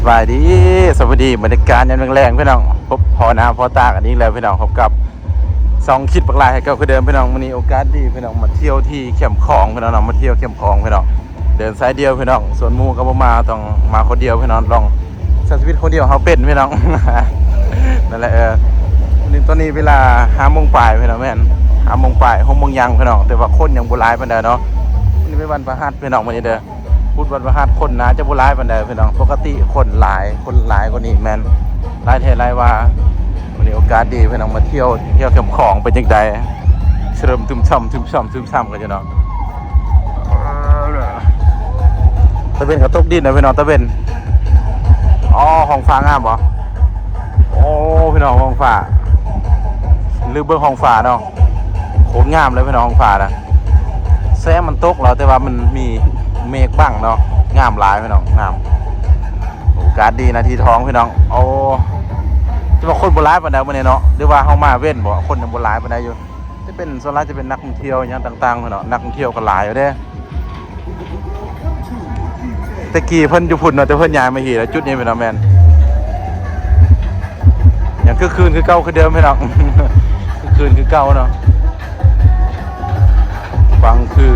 ບາຍດີ ສະບາຍດີ ບັນຍາກາດຍາມແລງໆ ພີ່ນ້ອງ ພົບພໍ້ໜ້າພໍ້ຕາກັນອີກແລ້ວ ພີ່ນ້ອງ ພົບກັບຊ່ອງຄິດບັກຫຼາຍ ຄືເກົ່າຄືເດີມ ພີ່ນ້ອງ. ມື້ນີ້ໂອກາດດີ ພີ່ນ້ອງ ມາທ່ຽວທີ່ແຄມຂອງ ພີ່ນ້ອງເນາະ ມາທ່ຽວແຄມຂອງ ພີ່ນ້ອງ ເດີນສາຍດຽວ ພີ່ນ້ອງ ສ່ວນໝູ່ກໍບໍ່ມາ ຕ້ອງມາຄົນດຽວ ພີ່ນ້ອງ ລອງໃຊ້ຊີວິດຄົນດຽວເຮົາເປັນ ພີ່ນ້ອງ ນັ້ນແຫຼະ. ເອີ ນີ້ຕອນນີ້ເວລາຫ້າໂມງປາຍ ພີ່ນ້ອງ ແມ່ນຫ້າໂມງປາຍ ຫົກໂມງຍັງ ພີ່ນ້ອງ ແຕ່ວ່າຄົນຍັງບໍ່ຫຼາຍປານໃດເນາະ. ມື້ນີ້ເປັນວັນພະຫັດ ພີ່ນ້ອງ ມື້ນີ້ເດີ ພຸດວັນພະຫັດ ຄົນໜ້າຈະບໍ່ຫຼາຍປານໃດ ພີ່ນ້ອງ ປົກກະຕິຄົນຫຼາຍ ຄົນຫຼາຍກວ່ານີ້ແມ່ນຫຼາຍແທ້ຫຼາຍວ່າ. ມື້ນີ້ໂອກາດດີ ພີ່ນ້ອງ ມາທ່ຽວ ທ່ຽວແຄມຂອງ ເປັນຈັ່ງໃດ ເສີມຕຶມຊ່ຳ ຕຶມຊ່ຳ ຕຶມຊ່ຳກັນຢູ່ເນາະ. ຕາເວັນກໍຕົກດິນນະ ພີ່ນ້ອງ ຕາເວັນ. ອໍ ທ້ອງຟ້າງາມບໍ່? ໂອ້ ພີ່ນ້ອງ ທ້ອງຟ້າ ຫຼືເບິ່ງທ້ອງຟ້າເນາະ ໂຄດງາມເລີຍ ພີ່ນ້ອງ ທ້ອງຟ້ານະ. ແສງມັນຕົກແລ້ວ ແຕ່ວ່າມັນມີເມກບັງເນາະ ງາມຫຼາຍ ພີ່ນ້ອງ ງາມ. ໂອກາດດີນະ ທີ່ທອງ ພີ່ນ້ອງ. ໂອ້ ແຕ່ວ່າຄົນບໍ່ຫຼາຍປານໃດມື້ນີ້ເນາະ ຫຼືວ່າເຮົາມາເວັນບໍ ຄົນຍັງບໍ່ຫຼາຍປານໃດຢູ່. ຈະເປັນ ສ່ວນຫຼາຍຈະເປັນນັກທ່ອງທ່ຽວຫຍັງຕ່າງໆ ເນາະ ນັກທ່ອງທ່ຽວກໍຫຼາຍຢູ່ເດ້. ແຕ່ກີ້ເພິ່ນຢູ່ພຸ້ນເນາະ ແຕ່ເພິ່ນຍ້າຍມາພີ້ແລ້ວ ຈຸດນີ້ ພີ່ນ້ອງ ແມ່ນຍັງຄຶກຄື້ນຄືເກົ່າຄືເດີມ ພີ່ນ້ອງ ຄຶກຄື້ນຄືເກົ່າເນາະ. ຟັງຄື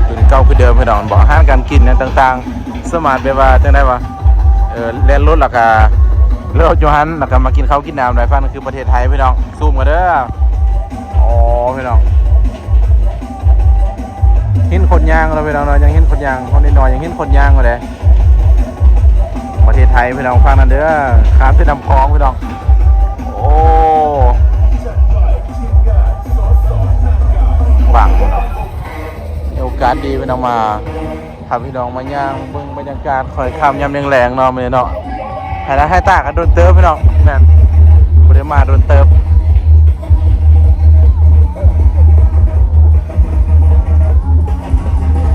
ຄືເກົ່າຄືເດີມ ພີ່ນ້ອງ ເບາະ ອາຫານການກິນຫຍັງຕ່າງໆ ສາມາດແບບວ່າຈັ່ງໃດວະ ເອີ ແລ່ນລົດ ແລ້ວກະ ລົດຢູ່ຫັ້ນ ແລ້ວກະມາກິນເຂົ້າກິນນ້ຳໄດ້. ຟັງຄືປະເທດໄທ ພີ່ນ້ອງ ຊູມກັນເດີ. ອໍ ພີ່ນ້ອງ ເຫັນຄົນຍ່າງເນາະ ພີ່ນ້ອງເນາະ ຍັງເຫັນຄົນຍ່າງ ຄົນນ້ອຍໆ ຍັງເຫັນຄົນຍ່າງຢູ່ເດ້. ປະເທດໄທ ພີ່ນ້ອງ ຝັ່ງນັ້ນເດີ ຂ້າມເສັ້ນນ້ຳຂອງ ພີ່ນ້ອງ. ໂອ້ ຫວັງ ມີໂອກາດດີ ພີ່ນ້ອງ ມາ ພາພີ່ນ້ອງມາຍ່າງເບິ່ງບັນຍາກາດຄ່ອຍຄ່ຳຍາມແລງໆ ເນາະ ມື້ນີ້ເນາະ. ໃຫ້ໜ້າໃຫ້ຕາກັນດົນເຕີບ ພີ່ນ້ອງ ແມ່ນ ບໍ່ໄດ້ມາດົນເຕີບ.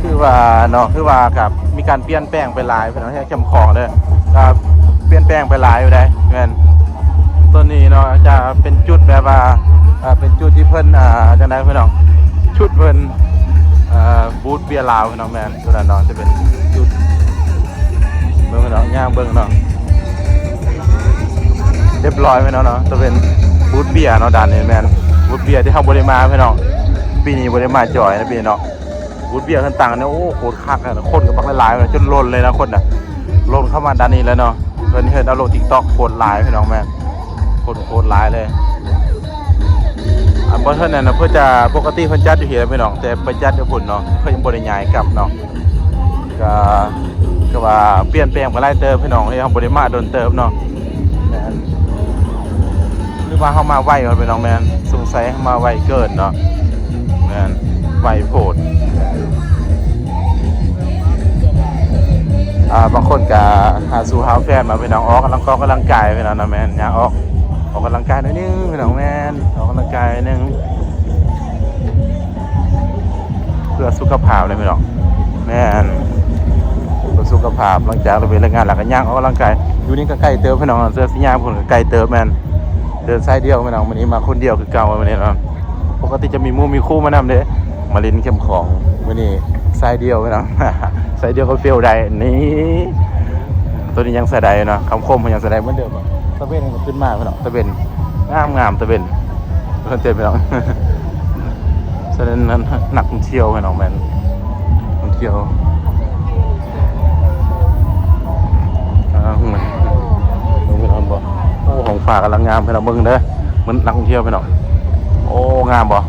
ຄືວ່າເນາະ ຄືວ່າກັບມີການປ່ຽນແປງໄປຫຼາຍ ພີ່ນ້ອງ ແຖວແຄມຂອງເດີ ກໍປ່ຽນແປງໄປຫຼາຍຢູ່ໃດ໋ ແມ່ນ. ໂຕນີ້ເນາະ ຈະເປັນຈຸດແບບວ່າ ເປັນຈຸດທີ່ເພິ່ນ ຈັ່ງໃດ ພີ່ນ້ອງ ຈຸດເພິ່ນ ບູດເບຍລາວ ພີ່ນ້ອງ ແມ່ນ ໂຕນັ້ນເນາະ ຈະເປັນຈຸດ ເບິ່ງ ພີ່ນ້ອງ ຍ່າງເບິ່ງເນາະ ຮຽບຮ້ອຍ ພີ່ນ້ອງເນາະ. ຈະເປັນບູດເບຍເນາະ ດ້ານນີ້ແມ່ນບູດເບຍທີ່ເຮົາບໍ່ໄດ້ມາ ພີ່ນ້ອງ ປີນີ້ບໍ່ໄດ້ມາຈອຍນະ ປີນີ້ເນາະ. ບູດເບຍເພິ່ນຕັ້ງນີ້ ໂອ້ ໂຄດຄັກນະ ຄົນກໍບັກຫຼາຍໆ ຈົນລົ້ນເລີຍນະ ຄົນນະ ລົ້ນເຂົ້າມາດ້ານນີ້ແລ້ວເນາະ. ເພິ່ນເຮັດເອົາລົງຕິກຕັອກໂຄດຫຼາຍ ພີ່ນ້ອງ ແມ່ນ ຄົນໂຄດຫຼາຍເລີຍ. ອັນບ່ອນເພິ່ນນັ້ນນະ ເພິ່ນຈະ ປົກກະຕິເພິ່ນຈັດຢູ່ພີ້ແຫຼະ ພີ່ນ້ອງ ແຕ່ໄປຈັດຢູ່ພຸ້ນເນາະ ເພິ່ນຍັງບໍ່ໄດ້ຍ້າຍກັບເນາະ. ກໍ ກໍວ່າປ່ຽນແປງໄປຫຼາຍເຕີບ ພີ່ນ້ອງ ເຮົາບໍ່ໄດ້ມາດົນເຕີບເນາະ. ແມ່ນ ຫຼືວ່າເຮົາມາໄວ ພີ່ນ້ອງ ແມ່ນ ສົງໄສເຮົາມາໄວເກີນເນາະ ແມ່ນ ໄວໂພດ. ອ່າ ບາງຄົນກໍຫາສູ່ຫາແຟນມາ ພີ່ນ້ອງ ອອກກຳລັງ ອອກກຳລັງກາຍ ພີ່ນ້ອງເນາະ ແມ່ນ ຍ່າງອອກ ອອກກຳລັງກາຍໜ້ອຍໜຶ່ງ ພີ່ນ້ອງ ແມ່ນ ອອກກຳລັງກາຍໜຶ່ງ ເພື່ອສຸຂະພາບເລີຍ ພີ່ນ້ອງ ແມ່ນ ເພື່ອສຸຂະພາບ. ຫຼັງຈາກເລີກວຽກເລີກງານແລ້ວກໍຍ່າງອອກກຳລັງກາຍ. ຢູ່ນີ້ກໍໃກ້ເຕີບ ພີ່ນ້ອງ ເສືອຊິຍ່າງພຸ້ນກໍໃກ້ເຕີບ ແມ່ນ ເດີນສາຍດຽວ ພີ່ນ້ອງ. ມື້ນີ້ມາຄົນດຽວຄືເກົ່າ ມື້ນີ້ເນາະ ປົກກະຕິຈະມີໝູ່ມີຄູ່ມານຳເດ້ ມາຫຼິ້ນແຄມຂອງ. ມື້ນີ້ສາຍດຽວ ພີ່ນ້ອງ ສາຍດຽວກໍເຟວໄດ້ ນີ້ ໂຕນີ້ຍັງໃຊ້ໄດ້ເນາະ ຄຳຄົມຍັງໃຊ້ໄດ້ເໝືອນເດີມ. ຕາເວັນກໍຂຶ້ນມາ ພີ່ນ້ອງ ຕາເວັນ ງາມໆ ຕາເວັນ ເພິ່ນເຕັມ ພີ່ນ້ອງ. ສະນັ້ນ ນັກທ່ອງທ່ຽວ ພີ່ນ້ອງ ແມ່ນທ່ອງທ່ຽວ ອ່າ ເບິ່ງ ພີ່ນ້ອງ ບໍ່ ໂອ້ ທ້ອງຟ້າກຳລັງງາມ ພີ່ນ້ອງ ເບິ່ງເດີ ມັນນັກທ່ອງທ່ຽວ ພີ່ນ້ອງ. ໂອ້ ງາມບໍ່?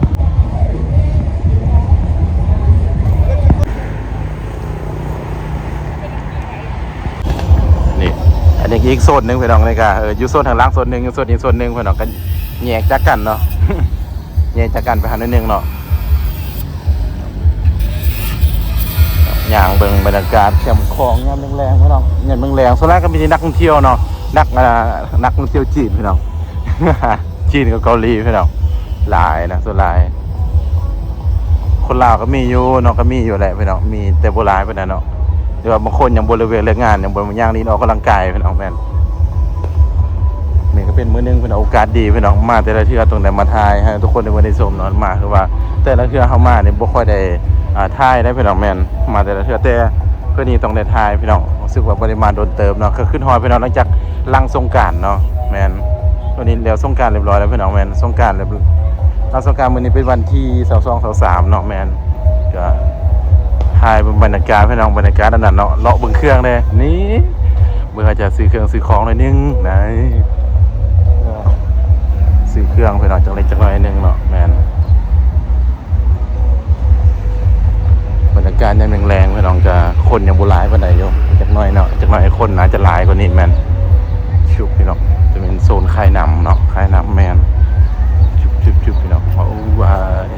ນີ້ ອັນນີ້ອີກໂຊນໜຶ່ງ ພີ່ນ້ອງ ນີ້ກະ ເອີ ຢູ່ໂຊນທາງຫຼັງໂຊນໜຶ່ງ ຢູ່ໂຊນອີກໂຊນໜຶ່ງ ພີ່ນ້ອງ ກໍແຍກຈາກກັນເນາະ ແຍກຈາກກັນໄປຫາໜ້ອຍໜຶ່ງເນາະ. ຍ່າງເບິ່ງບັນຍາກາດແຄມຂອງຍາມແລງໆ ພີ່ນ້ອງ ຍາມແລງໆ ສ່ວນຫຼາຍກໍມີແຕ່ນັກທ່ອງທ່ຽວເນາະ ນັກ ອ່າ ນັກທ່ອງທ່ຽວຈີນ ພີ່ນ້ອງ. ຈີນກັບເກົາຫຼີ ພີ່ນ້ອງ ຫຼາຍນະ ສ່ວນຫຼາຍ ຄົນລາວກໍມີຢູ່ເນາະ ກໍມີຢູ່ແຫຼະ ພີ່ນ້ອງ ມີແຕ່ບໍ່ຫຼາຍປານໃດເນາະ. ແຕ່ວ່າບາງຄົນຍັງບໍ່ເລີກວຽກເລີກງານ ຍັງບໍ່ ຍັງນີ້ອອກກຳລັງກາຍ ພີ່ນ້ອງ ແມ່ນ ນີ້ກໍເປັນມື້ໜຶ່ງ ພີ່ນ້ອງ ໂອກາດດີ ພີ່ນ້ອງ ມາແຕ່ລະເທື່ອຕ້ອງໄດ້ມາຖ່າຍໃຫ້ທຸກຄົນໄດ້ເບິ່ງໄດ້ຊົມເນາະ. ມາຄືວ່າແຕ່ລະເທື່ອເຮົາມານີ້ບໍ່ຄ່ອຍໄດ້ ອ່າ ຖ່າຍໄດ້ ພີ່ນ້ອງ ແມ່ນ ມາແຕ່ລະເທື່ອ ແຕ່ ມື້ນີ້ຕ້ອງໄດ້ຖ່າຍພີ່ນ້ອງ ຮູ້ສຶກວ່າບໍ່ໄດ້ມາດົນເຕີບເນາະ ກໍຄຶດຮອດພີ່ນ້ອງ ຫຼັງຈາກຫຼັງສົງການເນາະ. ແມ່ນ ມື້ນີ້ແລ້ວສົງການຮຽບຮ້ອຍແລ້ວພີ່ນ້ອງ. ແມ່ນ ສົງການແລ້ວ ຫຼັງສົງການມື້ນີ້ເປັນວັນທີຊາວສອງ ຊາວສາມເນາະ. ແມ່ນ ກໍຖ່າຍເບິ່ງບັນຍາກາດພີ່ນ້ອງ ບັນຍາກາດອັນນັ້ນເນາະ ເລາະເບິ່ງເຄື່ອງແດ່. ນີ້ ເບິ່ງ ເຮົາຈະຊື້ເຄື່ອງຊື້ຂອງໜ້ອຍໜຶ່ງ ໄດ້ ຊື້ເຄື່ອງພີ່ນ້ອງ ຈັກເລັກຈັກໜ້ອຍໜຶ່ງເນາະ. ແມ່ນ ບັນຍາກາດຍາມແລງໆ ພີ່ນ້ອງ ກະຄົນຍັງບໍ່ຫຼາຍປານໃດຢູ່ ຈັກໜ້ອຍເນາະ ຈັກໜ້ອຍຄົນໜ້າຈະຫຼາຍກວ່ານີ້. ແມ່ນ ຊຸບ ພີ່ນ້ອງ ຈະເປັນໂຊນຂາຍນ້ຳເນາະ ຂາຍນ້ຳ. ແມ່ນ ຊຸບໆໆ ພີ່ນ້ອງ ໂອ້ ວ້າຍ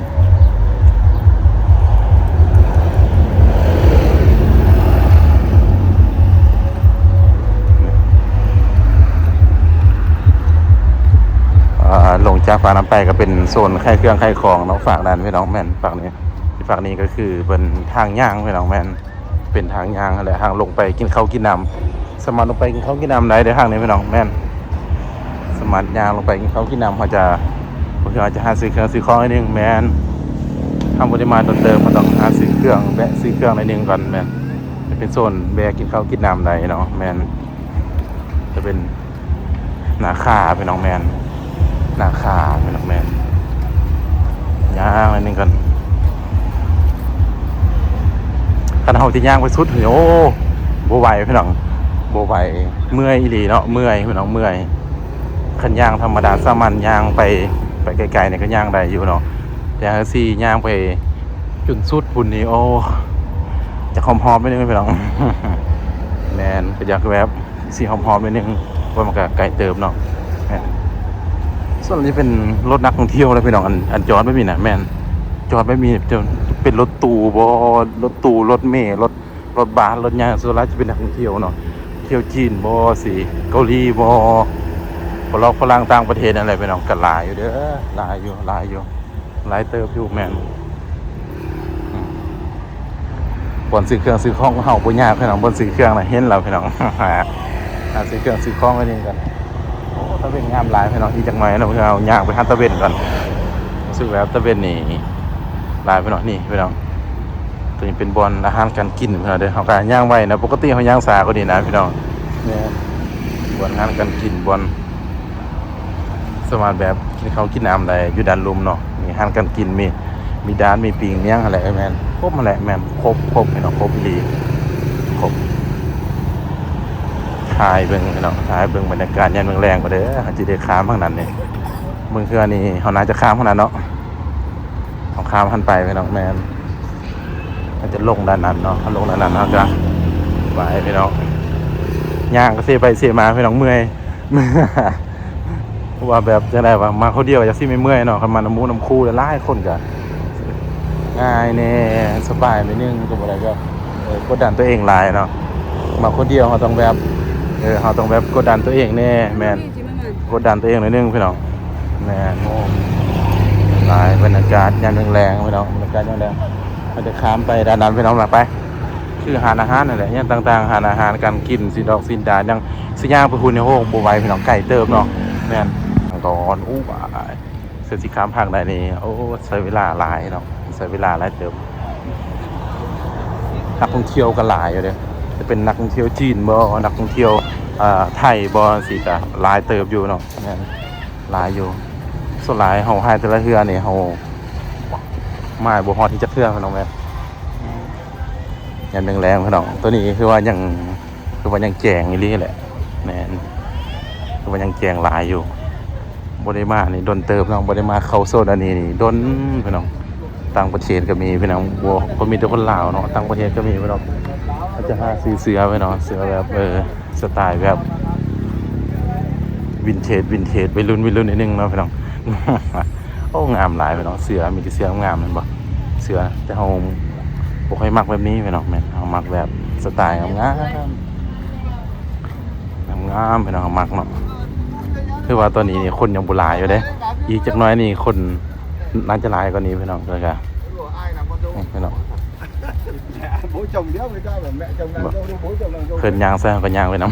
ອ່າ ລົງຈາກຟາກນັ້ນໄປກໍເປັນໂຊນຂາຍເຄື່ອງຂາຍຂອງເນາະ ຟາກນັ້ນພີ່ນ້ອງ. ແມ່ນ ຟາກນີ້ ຟາກນີ້ກໍຄືເປັນທາງຍ່າງພີ່ນ້ອງ. ແມ່ນ ເປັນທາງຍ່າງຫັ້ນແຫຼະ ທາງລົງໄປກິນເຂົ້າກິນນ້ຳ ສາມາດລົງໄປກິນເຂົ້າກິນນ້ຳໄດ້ເດີທາງນີ້ພີ່ນ້ອງ. ແມ່ນ ສາມາດຍ່າງລົງໄປກິນເຂົ້າກິນນ້ຳ ເຮົາຈະ ບາງເທື່ອເຮົາຈະຫາຊື້ເຄື່ອງຊື້ຂອງໜ້ອຍໜຶ່ງ. ແມ່ນ ເຮົາບໍ່ໄດ້ມາດົນເຕີບ ເຮົາຕ້ອງຫາຊື້ເຄື່ອງ ແວະຊື້ເຄື່ອງໜ້ອຍໜຶ່ງກ່ອນ. ແມ່ນ ຈະເປັນໂຊນແວະກິນເຂົ້າກິນນ້ຳໄດ້ເນາະ. ແມ່ນ ຈະເປັນ ໜ້າຄາພີ່ນ້ອງ. ແມ່ນ ໜ້າຄາພີ່ນ້ອງ. ແມ່ນ ຍ່າງໜ້ອຍໜຶ່ງກ່ອນ ຄັນເຮົາຊິຍ່າງໄປສຸດນີ້ ໂອ້ ບໍ່ໄຫວພີ່ນ້ອງ ບໍ່ໄຫວ ເມື່ອຍອີ່ຫຼີເນາະ. ເມື່ອຍພີ່ນ້ອງ ເມື່ອຍ. ຄັນຍ່າງທຳມະດາສາມັນຍ່າງໄປ ໄປໄກໆນີ້ກໍຍ່າງໄດ້ຢູ່ເນາະ ແຕ່ເຮົາຊິຍ່າງໄປຈົນສຸດພຸ້ນນີ້ ໂອ້ ຢາກຫອບໆໜ້ອຍໜຶ່ງພີ່ນ້ອງ. ແມ່ນ ກໍຢາກແບບ ຊິຫອບໆໜ້ອຍໜຶ່ງ ເພາະມັນກໍໄກເຕີບເນາະ. ແມ່ນ ສ່ວນນີ້ເປັນລົດນັກທ່ອງທ່ຽວເລີຍພີ່ນ້ອງ ອັນ ອັນຈອດແບບນີ້ນະ. ແມ່ນ ຈອດແບບນີ້ຈະເປັນລົດຕູ້ບໍ ລົດຕູ້ ລົດເມ ລົດ ລົດບັສ ລົດຫຍັງ ສ່ວນຫຼາຍຈະເປັນນັກທ່ອງທ່ຽວເນາະ ທ່ຽວຈີນບໍ ຊິເກົາຫຼີບໍ ຝຣັ່ງ ຝຣັ່ງຕ່າງປະເທດນັ້ນແຫຼະພີ່ນ້ອງ. ກໍຫຼາຍຢູ່ເດີ ຫຼາຍຢູ່ ຫຼາຍຢູ່ ຫຼາຍເຕີບຢູ່. ແມ່ນ ອືມ ບ່ອນຊື້ເຄື່ອງຊື້ຂອງເຮົາບໍ່ຍາກພີ່ນ້ອງ ບ່ອນຊື້ເຄື່ອງນະ ເຫັນແລ້ວພີ່ນ້ອງ ຫາຊື້ເຄື່ອງຊື້ຂອງໄວ້ນີ້ກັນ. ໂອ້ ຕາເວັນງາມຫຼາຍພີ່ນ້ອງ ອີກຈັກໜ້ອຍເນາະ ເຮົາຍ່າງໄປຫາຕາເວັນກ່ອນ. ຮູ້ສຶກແລ້ວຕາເວັນນີ້ຫຼາຍພີ່ນ້ອງ ນີ້ພີ່ນ້ອງ ຕົວນີ້ເປັນບ່ອນອາຫານການກິນພີ່ນ້ອງເດີ ເຮົາກໍຍ່າງໄວນະ ປົກກະຕິເຮົາຍ່າງຊ້າກວ່ານີ້ນະພີ່ນ້ອງ. ແມ່ນ ບ່ອນອາຫານການກິນ ບ່ອນ ສາມາດແບບກິນເຂົ້າກິນນ້ຳໄດ້ຢູ່ດ້ານລຸ່ມເນາະ ມີຮ້ານການກິນ ມີ ມີດ້ານ ມີປີ້ງ ມີຫຍັງຫັ້ນແຫຼະ. ແມ່ນ ຄົບຫັ້ນແຫຼະ ແມ່ນ ຄົບ ຄົບພີ່ນ້ອງ ຄົບອີ່ຫຼີ ຄົບ. ຖ່າຍເບິ່ງພີ່ນ້ອງ ຖ່າຍເບິ່ງບັນຍາກາດຍາມແລງໆ ກ່ອນເດີ ເຮົາຊິໄດ້ຂ້າມທາງນັ້ນນີ້. ເບິ່ງເທື່ອນີ້ເຮົາໜ້າຈະຂ້າມທາງນັ້ນເນາະ ເຮົາຂ້າມຫັ້ນໄປພີ່ນ້ອງ. ແມ່ນ ເຮົາຈະລົງດ້ານນັ້ນເນາະ ເຮົາລົງດ້ານນັ້ນ ເຮົາກະໄປພີ່ນ້ອງ ຍ່າງກະເຊໄປເຊມາພີ່ນ້ອງ ເມື່ອຍ. ວ່າແບບຈັ່ງໃດວະ ມາຄົນດຽວກໍຢາກຊິເມື່ອຍໆເນາະ ຄັນມານຳໝູ່ນຳຄູ່ຫຼາຍໆຄົນກໍງ່າຍແດ່ ສະບາຍໜ້ອຍໜຶ່ງ ກໍບໍ່ໄດ້ແບບ ເອີ ກົດດັນຕົວເອງຫຼາຍເນາະ. ມາຄົນດຽວເຮົາຕ້ອງແບບ ເອີ ເຮົາຕ້ອງແບບກົດດັນຕົວເອງແດ່. ແມ່ນ ກົດດັນຕົວເອງໜ້ອຍໜຶ່ງພີ່ນ້ອງ. ແມ່ນ ໂອ້ ຫຼາຍ ບັນຍາກາດຍາມແລງໆ ພີ່ນ້ອງ ບັນຍາກາດຍາມແລງ ເຮົາຈະຂ້າມໄປດ້ານນັ້ນພີ່ນ້ອງ ໄປ ຄືຮ້ານອາຫານຫັ້ນແຫຼະ ຫຍັງຕ່າງໆ ຮ້ານອາຫານການກິນ ຊິດອກຊິນດານຫຍັງ ຊິຍ່າງໄປພຸ້ນນີ້ ໂອ້ ບໍ່ໄຫວພີ່ນ້ອງ ໄກເຕີບເນາະ. ແມ່ນ ກ່ອນ ໂອ້ ສະຊິຂ້າມທາງໄດ້ນີ້ ໂອ້ ໃຊ້ເວລາຫຼາຍເນາະ ໃຊ້ເວລາຫຼາຍເຕີບ. ນັກທ່ອງທ່ຽວກໍຫຼາຍຢູ່ເດ້ ຈະເປັນນັກທ່ອງທ່ຽວຈີນບໍ ນັກທ່ອງທ່ຽວ ເອີ ໄທບໍ ຈັ່ງຊີ້ກໍຫຼາຍເຕີບຢູ່ເນາະ. ແມ່ນ ຫຼາຍຢູ່ ສ່ວນຫຼາຍເຮົາຖ່າຍແຕ່ລະເທື່ອນີ້ ເຮົາມາບໍ່ຮອດທີ່ຈັກເທື່ອພີ່ນ້ອງ. ແມ່ນ ຍາມແລງໆ ພີ່ນ້ອງ ໂຕນີ້ຄືວ່າຍັງ ຄືວ່າຍັງແຈ້ງອີ່ຫຼີແຫຼະ. ແມ່ນ ຄືວ່າຍັງແຈ້ງຫຼາຍຢູ່ ບໍ່ໄດ້ມານີ້ດົນເຕີບເນາະ ບໍ່ໄດ້ມາເຂົ້າໂຊນອັນນີ້ນີ້ດົນພີ່ນ້ອງ. ຕ່າງປະເທດກໍມີພີ່ນ້ອງ ບໍ່ ບໍ່ມີແຕ່ຄົນລາວເນາະ ຕ່າງປະເທດກໍມີພີ່ນ້ອງ. ເຮົາຈະຫາຊື້ເສື້ອພີ່ນ້ອງ ເສື້ອແບບ ເອີ ສະໄຕແບບວິນເທດ ວິນເທດ ໄວລຸ້ນ ໄວລຸ້ນໜ້ອຍໜຶ່ງເນາະພີ່ນ້ອງ. ໂອ້ ງາມຫຼາຍພີ່ນ້ອງ ເສື້ອ ມີແຕ່ເສື້ອງາມແມ່ນບໍ່ ເສື້ອ ແຕ່ເຮົາບໍ່ຄ່ອຍມັກແບບນີ້ພີ່ນ້ອງ. ແມ່ນ ເຮົາມັກແບບສະໄຕງາມໆ ງາມໆ ພີ່ນ້ອງ ເຮົາມັກເນາະ. ຄືວ່າຕອນນີ້ນີ້ຄົນຍັງບໍ່ຫຼາຍຢູ່ເດ້ ອີກຈັກໜ້ອຍນີ້ຄົນໜ້າຈະຫຼາຍກວ່ານີ້ພີ່ນ້ອງ. ແລ້ວກໍ ນີ້ພີ່ນ້ອງ Bố chồng điếc người ta bảo mẹ chồng làm dâu đi, bố chồng làm dâu. ເພິ່ນຍ່າງໃສ່ເຮົາກໍຍ່າງໄປນຳ.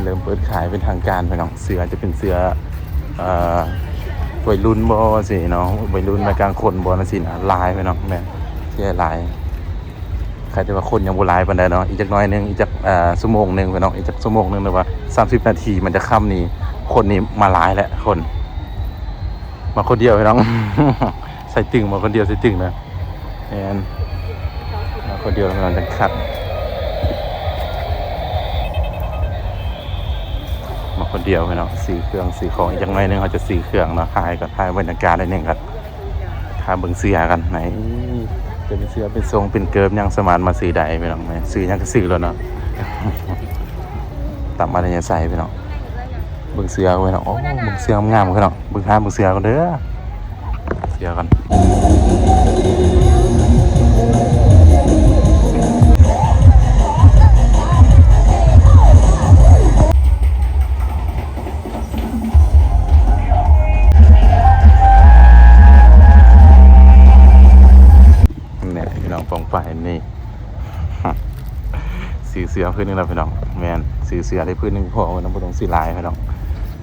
ເລີ່ມເປີດຂາຍເປັນທາງການພີ່ນ້ອງ. ເສື້ອຈະເປັນເສື້ອ ເອີ ໄວລຸ້ນບໍ ຈັ່ງຊີ້ເນາະ ໄວລຸ້ນ ແມ່ນກາງຄົນບໍ ຈັ່ງຊີ້ນະ ຫຼາຍພີ່ນ້ອງ. ແມ່ນ ເສື້ອຫຼາຍ ຄາດວ່າຄົນຍັງບໍ່ຫຼາຍປານໃດເນາະ ອີກຈັກໜ້ອຍໜຶ່ງ ອີກຈັກ ອ່າ ຊົ່ວໂມງໜຶ່ງພີ່ນ້ອງ ອີກຈັກຊົ່ວໂມງໜຶ່ງ ຫຼືວ່າສາມສິບນາທີ ມັນຈະຄ່ຳນີ້ ຄົນນີ້ມາຫຼາຍແລ້ວ ຄົນ ມາຄົນດຽວພີ່ນ້ອງ ໃສ່ຕຶງ ມາຄົນດຽວໃສ່ຕຶງນະ ແມ່ນ ມາຄົນດຽວພີ່ນ້ອງ ຈັງຄັກ ມາຄົນດຽວພີ່ນ້ອງ ຊື້ເຄື່ອງຊື້ຂອງ ອີກຈັກໜ້ອຍໜຶ່ງ ເຮົາຈະຊື້ເຄື່ອງເນາະ ຖ່າຍກ່ອນ ຖ່າຍບັນຍາກາດໜ້ອຍໜຶ່ງກ່ອນ ຖ້າເບິ່ງເສືອກັນ ໃນ ເປັນເສືອ ເປັນຊົງ ເປັນເກີບ ຍັງສາມາດມາຊື້ໄດ້ພີ່ນ້ອງ ຊື້ຫຍັງກໍຊື້ໂລດເນາະ ຕາມອັດທະຍາໄສພີ່ນ້ອງ ເບິ່ງເສືອພີ່ນ້ອງ ໂອ້ ເບິ່ງເສືອງາມໆ ພີ່ນ້ອງ ເບິ່ງ ຫາເບິ່ງເສືອກ່ອນເດີ ເສືອກ່ອນ ແນ່ພີ່ນ້ອງ ປ້ອງປາຍນີ້ ຊື້ເສື້ອພື້ນໜຶ່ງແລ້ວພີ່ນ້ອງ ແມ່ນ ຊື້ເສື້ອໄດ້ພື້ນໜຶ່ງພໍ ບໍ່ຕ້ອງຊື້ຫຼາຍພີ່ນ້ອງ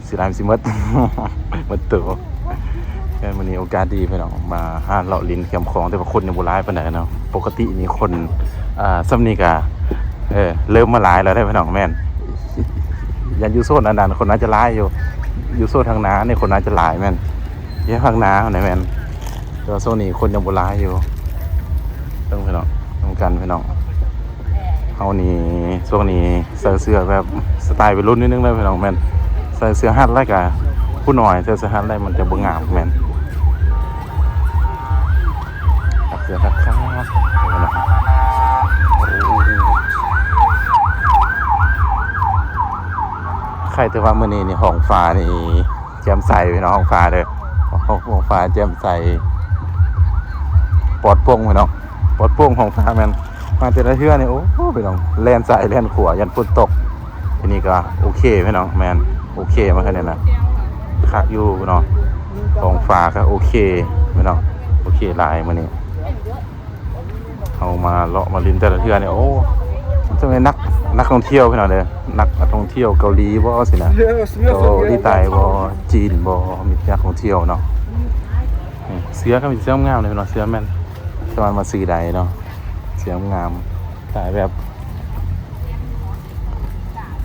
ຊື້ຫຼາຍມັນຊິໝົດ ໝົດໂຕ ແມ່ນ ມື້ນີ້ໂອກາດດີພີ່ນ້ອງ ມາຫາເລາະຫຼິ້ນແຄມຂອງ ແຕ່ວ່າຄົນຍັງບໍ່ຫຼາຍປານໃດເນາະ ປົກກະຕິນີ້ຄົນ ອ່າ ສ່ຳນີ້ກະ ເອີ ເລີ່ມມາຫຼາຍແລ້ວເດ້ພີ່ນ້ອງ ແມ່ນ ຢ້ານຢູ່ໂຊນອັນນັ້ນຄົນອາດຈະຫຼາຍຢູ່ ຢູ່ໂຊນທາງໜ້ານີ້ຄົນອາດຈະຫຼາຍ ແມ່ນ ຢູ່ທາງໜ້າຫັ້ນນະ ແມ່ນ ແຕ່ວ່າຊ່ວງນີ້ຄົນຍັງບໍ່ຫຼາຍຢູ່ ເບິ່ງພີ່ນ້ອງ ນຳກັນພີ່ນ້ອງ ເຮົານີ້ ຊ່ວງນີ້ໃສ່ເສື້ອແບບສະໄຕລ໌ໄວລຸ້ນໜ້ອຍໜຶ່ງເລີຍພີ່ນ້ອງ ແມ່ນ ໃສ່ເສື້ອຮັດແລ້ວກະຜູ້ນ້ອຍ ໃສ່ເສື້ອຮັດແລ້ວມັນຈະບໍ່ງາມ ແມ່ນ ຮັດເສື້ອຄັກໆ ເບິ່ງພີ່ນ້ອງ ໂອ້ ໄຄແຕ່ວ່າມື້ນີ້ນີ້ ທ້ອງຟ້ານີ້ ແຈ່ມໃສພີ່ນ້ອງ ທ້ອງຟ້າເດີ ທ້ອງຟ້າແຈ່ມໃສ ປອດໂປ່ງພີ່ນ້ອງ ປອດໂປ່ງ ທ້ອງຟ້າແມ່ນ ມາແຕ່ລະເທື່ອນີ້ ໂອ້ ພີ່ນ້ອງ ແລ່ນຊ້າຍແລ່ນຂວາ ຢ້ານຝົນຕົກ ທີນີ້ກໍໂອເຄພີ່ນ້ອງ ແມ່ນ ໂອເຄ ມາແຄ່ນີ້ນະ ຄັກຢູ່ພີ່ນ້ອງ ທ້ອງຟ້າກໍໂອເຄພີ່ນ້ອງ ໂອເຄຫຼາຍມື້ນີ້. ເຮົາມາເລາະມາຫຼິ້ນແຕ່ລະເທື່ອນີ້ ໂອ້ ຈະມີນັກ ນັກທ່ອງທ່ຽວພີ່ນ້ອງເດີ ນັກ ນັກທ່ອງທ່ຽວເກົາຫຼີບໍ ຊິນະ ເກົາຫຼີໃຕ້ບໍ ຈີນບໍ ມີແຕ່ນັກທ່ອງທ່ຽວເນາະ ນີ້ ເສື້ອກໍມີແຕ່ເສື້ອງາມເລີຍພີ່ນ້ອງ ເສື້ອແມ່ນ ສາມາດມາຊື້ໄດ້ເນາະ ເສື້ອງາມ ຂາຍແບບ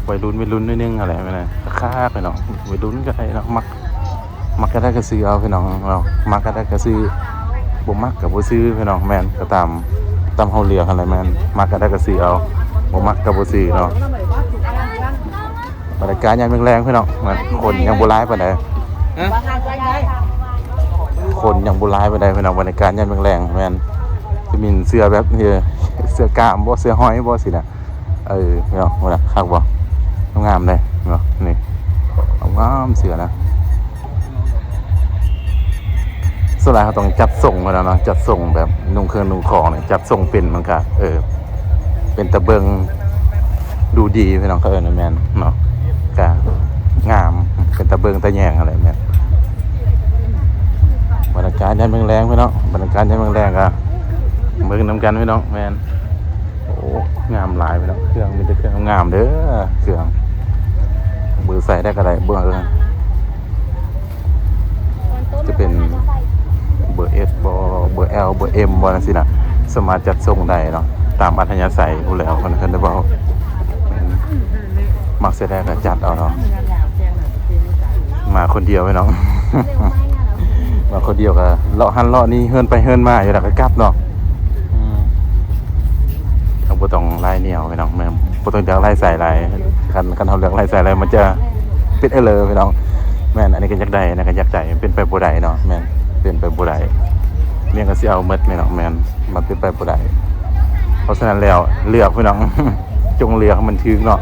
ໄວລຸ້ນ ໄວລຸ້ນໜ້ອຍໜຶ່ງຫັ້ນແຫຼະ ແມ່ນ ຄັກໆ ພີ່ນ້ອງ ໄວລຸ້ນກໍໄດ້ເນາະ ມັກ ມັກກໍໄດ້ກໍຊື້ເອົາພີ່ນ້ອງເນາະ ມັກກໍໄດ້ກໍຊື້ ບໍ່ມັກກໍບໍ່ຊື້ພີ່ນ້ອງ ແມ່ນ ກໍຕາມ ຕາມເຮົາເລືອກຫັ້ນແຫຼະ ແມ່ນ ມັກກໍໄດ້ກໍຊື້ເອົາ ບໍ່ມັກກໍບໍ່ຊື້ເນາະ ບັນຍາກາດຍາມແລງໆ ພີ່ນ້ອງ ຄົນຍັງບໍ່ຫຼາຍປານໃດ ຄົນຍັງບໍ່ຫຼາຍປານໃດພີ່ນ້ອງ ບັນຍາກາດຍາມແລງໆ ແມ່ນ ຈະມີເສື້ອແບບ ເອີ ເສື້ອກ້າມບໍ ເສື້ອຫອຍບໍ ຊີ້ນະ ເອີ ພີ່ນ້ອງ ເຫັນບໍ່ລະ ຄັກບໍ່ ງາມເດ້ເນາະ ນີ້ ງາມໆ ເສື້ອນະ ສ່ວນຫຼາຍເຮົາຕ້ອງຈັດຊົງພຸ້ນນະເນາະ ຈັດຊົງແບບນຸ່ງເຄື່ອງນຸ່ງຂອງນີ້ ຈັດຊົງເປັນ ມັນກະ ເອີ ເປັນຕາເບິ່ງ ດູດີ ພີ່ນ້ອງ ເຂົາເອີ້ນວ່າແມ່ນເນາະ ກະງາມ ເປັນຕາເບິ່ງຕາແຍງຫັ້ນແຫຼະ ແມ່ນ ບັນຍາກາດຍາມແລງໆ ພີ່ນ້ອງ ບັນຍາກາດຍາມແລງໆ ກະເບິ່ງນຳກັນ ພີ່ນ້ອງ ແມ່ນ. ໂອ້ ງາມຫຼາຍພີ່ນ້ອງ ເຄື່ອງມີແຕ່ເຄື່ອງງາມເດີ ເຄື່ອງ ເບີໃສ່ໄດ້ກໍໄດ້ ເບິ່ງເອີ ຈະເປັນເບີ S ບໍ ເບີ L ເບີ M ບໍ ຈັ່ງຊີ້ນະ ສາມາດຈັດສົ່ງໄດ້ເນາະ ຕາມອັດທະຍາໄສພຸ້ນແຫຼະ ເພິ່ນ ເພິ່ນໄດ້ເວົ້າ ມັກໃສ່ໄດ້ກໍຈັດເອົາເນາະ ມາຄົນດຽວພີ່ນ້ອງ ມາຄົນດຽວກໍເລາະຫັ້ນເລາະນີ້ ເຮືອນໄປເຮືອນມາຢູ່ ແລ້ວກໍກັບເນາະ. ອືມ ເຮົາບໍ່ຕ້ອງຫຼາຍແນວພີ່ນ້ອງ ແມ່ນ ບໍ່ຕ້ອງເລືອກຫຼາຍສາຍຫຼາຍ ຄັນ ຄັນເຮົາເລືອກຫຼາຍສາຍຫຼາຍ ມັນຈະເປັນເອີເລີພີ່ນ້ອງ ແມ່ນ ອັນນີ້ກໍຢາກໄດ້ ອັນນັ້ນກໍຢາກໄດ້ ເປັນໄປບໍ່ໄດ້ເນາະ ແມ່ນ ເປັນໄປບໍ່ໄດ້ ແມ່ນ ກໍຊິເອົາໝົດພີ່ນ້ອງ ແມ່ນ ມັນເປັນໄປບໍ່ໄດ້ ເພາະສະນັ້ນແລ້ວ ເລືອກພີ່ນ້ອງ ຈົ່ງເລືອກໃຫ້ມັນຖືກເນາະ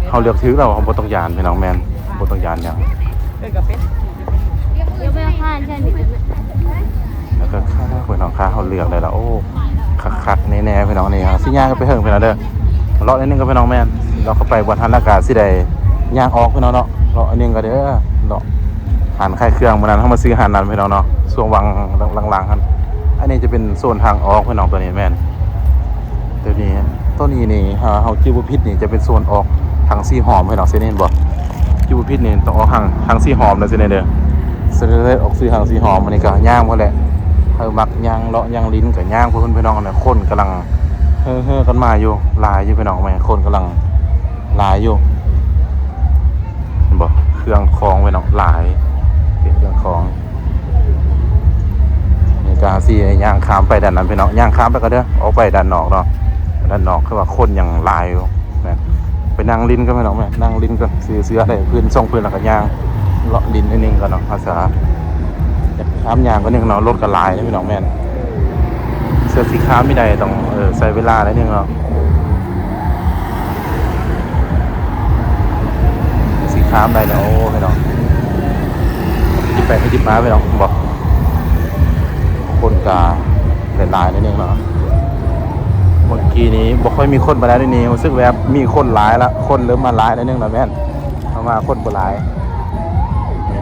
ເຮົາເລືອກຖືກແລ້ວ ເຮົາບໍ່ຕ້ອງຢ້ານພີ່ນ້ອງ ແມ່ນ ບໍ່ຕ້ອງຢ້ານຫຍັງ. ແລ້ວກໍຄັກໆ ພີ່ນ້ອງ ຖ້າເຮົາເລືອກໄດ້ລະ ໂອ້ ຄັກໆ ແນ່ໆ ພີ່ນ້ອງ ນີ້ເຮົາຊິຍ່າງກັນໄປເຖິງພຸ້ນນະເດີ ເລາະໜ້ອຍໜຶ່ງກ່ອນພີ່ນ້ອງ ແມ່ນ ເລາະເຂົ້າໄປບ່ອນຫັ້ນ ແລ້ວກໍຊິໄດ້ຍ່າງອອກພີ່ນ້ອງເນາະ ເລາະໜ້ອຍໜຶ່ງກ່ອນເດີ ເລາະຮ້ານຂາຍເຄື່ອງ ມື້ນັ້ນເຮົາມາຊື້ຮ້ານນັ້ນພີ່ນ້ອງເນາະ ຊ່ວງຫວ່າງຫຼັງໆ ຫັ້ນ ອັນນີ້ຈະເປັນໂຊນທາງອອກພີ່ນ້ອງ ຕົວນີ້ແມ່ນ ຕົວນີ້ ຕົວນີ້ນີ້ ຖ້າເຮົາຈື່ບໍ່ຜິດນີ້ ຈະເປັນໂຊນອອກທາງສີຫອມພີ່ນ້ອງ ເສັ້ນນີ້ເຫັນບໍ່? ຈື່ບໍ່ຜິດນີ້ຕ້ອງອອກທາງ ທາງສີຫອມເດີ ເສັ້ນນີ້ເດີ ເສັ້ນເລີຍອອກຊື່ທາງສີຫອມ ອັນນີ້ກໍຍ່າງພຸ້ນແຫຼະ ໃຜມັກຍ່າງເລາະຍ່າງຫຼິ້ນກໍຍ່າງໄປພຸ້ນພີ່ນ້ອງ ອັນນັ້ນຄົນກຳລັງ ເຮີໆກັນມາຢູ່ ຫຼາຍຢູ່ພີ່ນ້ອງ ແມ່ນຄົນກຳລັງຫຼາຍຢູ່ ເຫັນບໍ່? ເຄື່ອງຂອງພີ່ນ້ອງ ຫຼາຍ ເປັນເຄື່ອງຂອງ ນີ້ກະຊິຍ່າງຂ້າມໄປດ້ານນັ້ນພີ່ນ້ອງ ຍ່າງຂ້າມໄປກ່ອນເດີ ອອກໄປດ້ານນອກເນາະ ດ້ານນອກຄືວ່າຄົນຍັງຫຼາຍຢູ່ ແມ່ນ ໄປນັ່ງຫຼິ້ນກ່ອນພີ່ນ້ອງ ແມ່ນ ນັ່ງຫຼິ້ນກ່ອນ ຊື້ເສື້ອໄດ້ພື້ນສອງພື້ນ ແລ້ວກໍຍ່າງເລາະຫຼິ້ນໜ້ອຍໜຶ່ງກ່ອນເນາະ ພາສາ ຂ້າມຍ່າງໜ້ອຍໜຶ່ງເນາະ ລົດກໍຫຼາຍເດ້ພີ່ນ້ອງ ແມ່ນ ເທື່ອຊິຂ້າມໄປໄດ້ຕ້ອງ ເອີ ໃຊ້ເວລາໜ້ອຍໜຶ່ງເນາະ ຊິຂ້າມໄດ້ເນາະ ໂອ້ ພີ່ນ້ອງ ຈິບໄປຈິບມາພີ່ນ້ອງ ເຫັນບໍ່? ຄົນກະຫຼາຍໆໜ້ອຍໜຶ່ງເນາະ ເມື່ອກີ້ນີ້ບໍ່ຄ່ອຍມີຄົນປານໃດ ດຽວນີ້ຮູ້ສຶກແບບມີຄົນຫຼາຍລະ ຄົນເລີ່ມມາຫຼາຍໜ້ອຍໜຶ່ງລະ ແມ່ນ ເພາະວ່າຄົນບໍ່ຫຼາຍ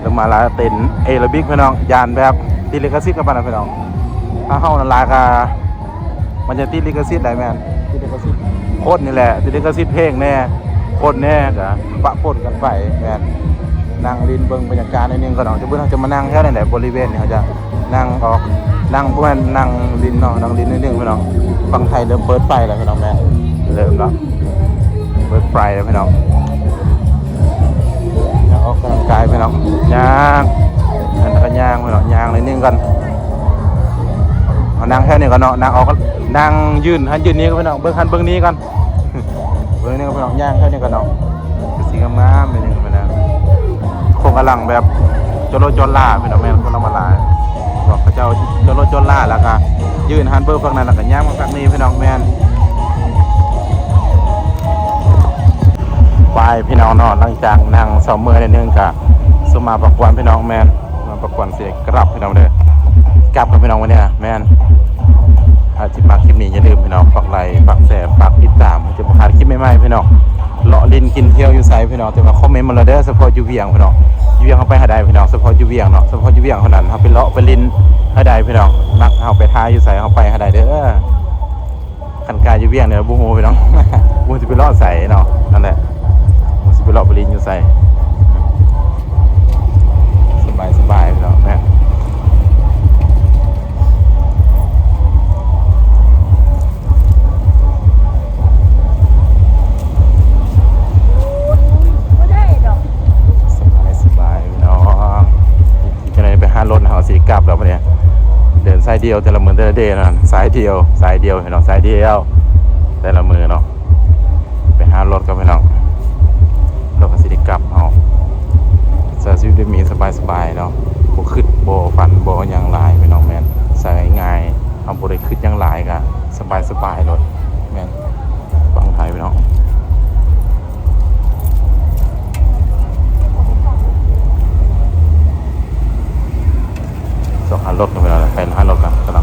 ເລີ່ມມາຫຼາຍ ເຕັ້ນເອໂຣບິກພີ່ນ້ອງ ຢ້ານແບບຕິດລິຂະສິດກັບປານນັ້ນພີ່ນ້ອງ ຖ້າເຮົານັ້ນຫຼາຍກະ ມັນຈະຕິດລິຂະສິດໄດ໋ແມ່ນ ຕິດລິຂະສິດ ຄົນນີ້ແຫຼະ ຕິດລິຂະສິດເພງແດ່ ຄົນແດ່ ກະປະປົນກັນໄປ ແມ່ນ ນັ່ງຫຼິ້ນເບິ່ງບັນຍາກາດໜ້ອຍໜຶ່ງກ່ອນເນາະ ຈະເບິ່ງ ເຮົາຈະມານັ່ງແຖວນີ້ແຫຼະ ບໍລິເວນນີ້ ເຮົາຈະນັ່ງອອກ ນັ່ງ ບໍ່ແມ່ນນັ່ງຫຼິ້ນເນາະ ນັ່ງຫຼິ້ນໜ້ອຍໜຶ່ງພີ່ນ້ອງ ຝັ່ງໄທເລີ່ມເປີດໄຟແລ້ວພີ່ນ້ອງ ແມ່ນ ເລີ່ມແລ້ວ ເປີດໄຟແລ້ວພີ່ນ້ອງ ຍ່າງອອກກຳລັງກາຍພີ່ນ້ອງ ຍ່າງ ແລ້ວກໍຍ່າງພີ່ນ້ອງ ຍ່າງໜ້ອຍໜຶ່ງກ່ອນ ເຮົານັ່ງແຖວນີ້ກ່ອນເນາະ ນັ່ງອອກ ນັ່ງຢືນຫັ້ນຢືນນີ້ກ່ອນພີ່ນ້ອງ ເບິ່ງຫັ້ນເບິ່ງນີ້ກ່ອນ ເບິ່ງນີ້ພີ່ນ້ອງ ຍ່າງເຂົ້ານີ້ກ່ອນເນາະ ຄືຊິງາມໆ ນີ້ພີ່ນ້ອງ ຄົນກຳລັງແບບຈອນລົດຈອນລາພີ່ນ້ອງ ແມ່ນຄົນລາວມາຫຼາຍ ພວກເຂົາເຈົ້າຈອນລົດຈອນລາ ແລ້ວກະຢືນຫັ້ນເບິ່ງຝັ່ງນັ້ນ ແລ້ວກະຍ່າງມາຝັ່ງນີ້ພີ່ນ້ອງ ແມ່ນ ໄປພີ່ນ້ອງເນາະ ຫຼັງຈາກນັ່ງເຊົາເມື່ອຍໜ້ອຍໜຶ່ງ ກະສຸມມາພັກຜ່ອນພີ່ນ້ອງ ແມ່ນ ມາພັກຜ່ອນ ກະກັບພີ່ນ້ອງເດີ ກັບກັບພີ່ນ້ອງມື້ນີ້ ແມ່ນ ຖ້າຊິມັກຄລິບນີ້ ຢ່າລືມພີ່ນ້ອງ ຝາກໄລ ຝາກແຊ ຝາກຕິດຕາມ ເພື່ອຈະບໍ່ພາດຄລິບໃໝ່ໆ ພີ່ນ້ອງ ເລາະຫຼິ້ນກິນທ່ຽວຢູ່ໃສພີ່ນ້ອງ ແຕ່ວ່າຄອມເມັນມາເລີຍເດີ ສະເພາະຢູ່ວຽງພີ່ນ້ອງ ຢູ່ວຽງເຮົາໄປຫາໄດ້ພີ່ນ້ອງ ສະເພາະຢູ່ວຽງເນາະ ສະເພາະຢູ່ວຽງເທົ່ານັ້ນ ເຮົາໄປເລາະໄປຫຼິ້ນຫາໄດ້ພີ່ນ້ອງ ມັກເຮົາໄປຖ່າຍຢູ່ໃສ ເຮົາໄປຫາໄດ້ເດີ. ຄັນກາຍຢູ່ວຽງນີ້ບໍ່ຮູ້ພີ່ນ້ອງ ບໍ່ຮູ້ຊິໄປເລາະໃສເນາະ ນັ້ນແຫຼະ ບໍ່ຮູ້ຊິໄປເລາະໄປຫຼິ້ນຢູ່ໃສ ສະບາຍໆ ພີ່ນ້ອງ ສະບາຍໆ ພີ່ນ້ອງ. ຈັກໜ້ອຍໄປຫາລົດ ເຮົາຊິໄດ້ກັບແລ້ວບັດນີ້ ເດີນສາຍດຽວແຕ່ລະມື້ແຕ່ລະເດນັ້ນ ສາຍດຽວ ສາຍດຽວພີ່ນ້ອງ ສາຍດຽວແຕ່ລະມື້ເນາະ ໄປຫາລົດກ່ອນພີ່ນ້ອງ ລົດກໍຊິໄດ້ກັບເຮົາ ໃຊ້ຊີວິດແບບນີ້ສະບາຍໆເນາະ ບໍ່ຄິດບໍ່ຝັນບໍ່ຫຍັງຫຼາຍພີ່ນ້ອງ ແມ່ນ ໃຊ້ງ່າຍ ເຮົາບໍ່ໄດ້ຄິດຫຍັງຫຼາຍ ກະສະບາຍໆໂລດ ແມ່ນ ຝັ່ງໄທພີ່ນ້ອງ ຊອກຫາລົດກັນໄປແລ້ວ ໄປຫາລົດກັນ ກຳລັງ